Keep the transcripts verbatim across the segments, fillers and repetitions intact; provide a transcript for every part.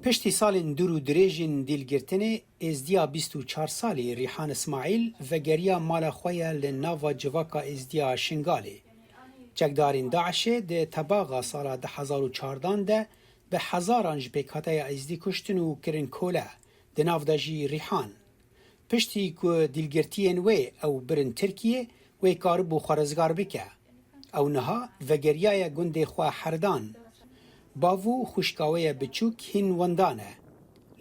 Piştî salên dûr û dirêjên dîlgirtinê, êzdiya bîst û çar salî Rîhan Îsmaîl vegeriya mala xwe ya li nava civaka êzdiya Şingalê. Çekdarên DAIŞê di tebaxa sala du hezar û çardan de bi hezaran ji pêkhateya êzdî kuştin û kirin kole, di nav de jî Rîhan. Piştî ku dîlgirtiyên wê ew birin Tirkiyê, wê karibû xwe rizgar bike. Ew niha vegeriyaye gundê xwe Herdan. Bav û xwişka wê ye biçûk hîn wenda ne.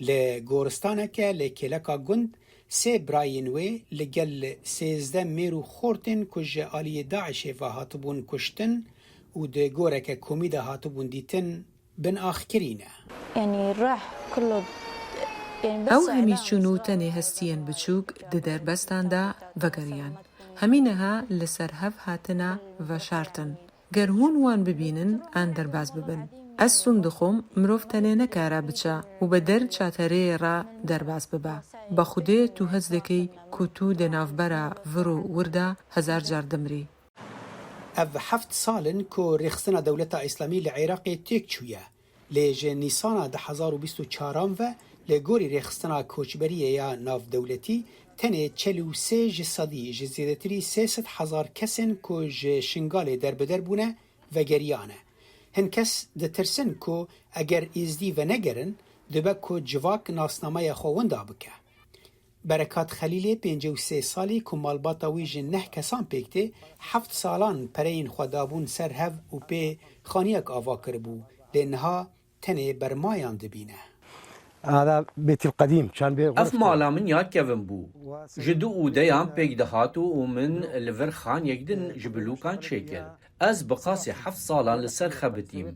Li goristaneke li kêleka gund sê birayên wê li gel sêzdeh mêr û xortên ku ji aliyê DAIŞê ve hatibûn kuştin û di goreke komî de hatibûn dîtin, bin ax kirî ne. يعني راح كله يعني بس Ew hemî çûn û tenê hestiyên biçûk di derbestan de vegeriyan. Hemî niha li ser hev hatine veşartin. Ger hûn wan bibînin, an derbas bibin. Ez sûn dixwim, mirov tenê nekare biçe û bi der çatereyê re derbas bibe. Bi Xwedê tu hez dikey ku tu di navbera vir û wir de hezar car dimrî. Ev heft sal in ku rêxistina Dewleta Îslamî li Iraqê têk çûye. Lê ji Nîsana du hezar û bîst û çaran ve li gorî rêxistina koçberiyê ya navdewletî tenê çel û sê ji sedî ji zêdetirî sê sed hezar kesên ku ji Şingalê derbider bûne, vegeriyane. Hin kes ditirsin ku eger Êzdî venegerin, dibe ku civak nasnameya xwe winda bike. Berekat Xelîlê pêncî û sê salî ku malbata wî ji neh kesan pêk tê, heft salan pereyên xwe dabûn ser hev û pê xaniyek ava kiribû, lê niha tenê bermayan dibîne. هذا بيتي القديم كان بغرفة. Ev mala min ya kevin bû. Ji du odeyan pêk dihat û min li vir xaniyek din ji bilûkan çêkir. Ez bi qasî heft salan li ser xebitîm.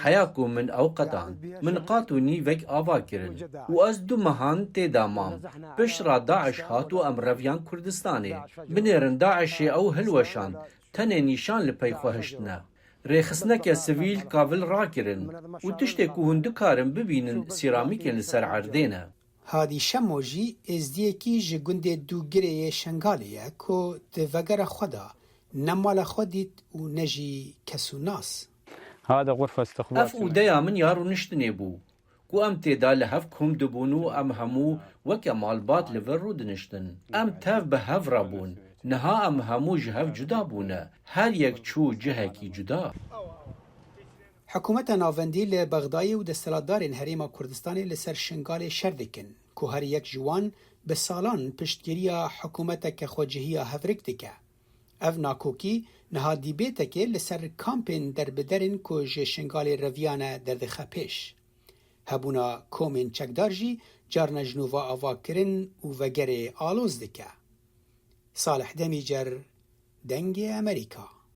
Heya ku min ew qetand. Min qat û nîvek ava kirin. Û ez du mehan tê de mam. Pişt re DAIŞ hat û em reviyan Kurdistanê. Binêrin DAIŞê ew hilweşand. Tenê nîşan li pey xwe hiştine. Rêxistineke sivîl kavil rakirin û tiştê ku hûn dikarin bibînin sîramîkên li ser erdê ne. Hadî Şemo jî êzdiyekî ji gundê Dûgirê yê Şengalê ye ku di vegera xwe de ne mala xwe dît û ne jî kes û nas. هذا غرفة استقبال. Ev odeya min ya rûniştinê bû, ku em tê de li hev kom dibûn û em hemû weke malbat li vir rûdiniştin. Em tev bi hev re bûn. Niha em hemû ji hev cuda bûne. Her yek çû cihekî cuda. Hikûmeta navendî li Bexdayê û desthilatdarên Herêma Kurdistanê li ser Şingalê şer dikin, ku her yek ji wan bi salan piştgiriya hikûmeteke xwecihiya hevrik dike. Ev nakokî niha dîbêtekê li ser kampên derbiderên ku ji Şingalê reviyane derdixe pêş. Hebûna komên çekdar jî carna ji nû ve avakirin û vegerê aloz dike. Salih Demîcer, Dengê Amerîka.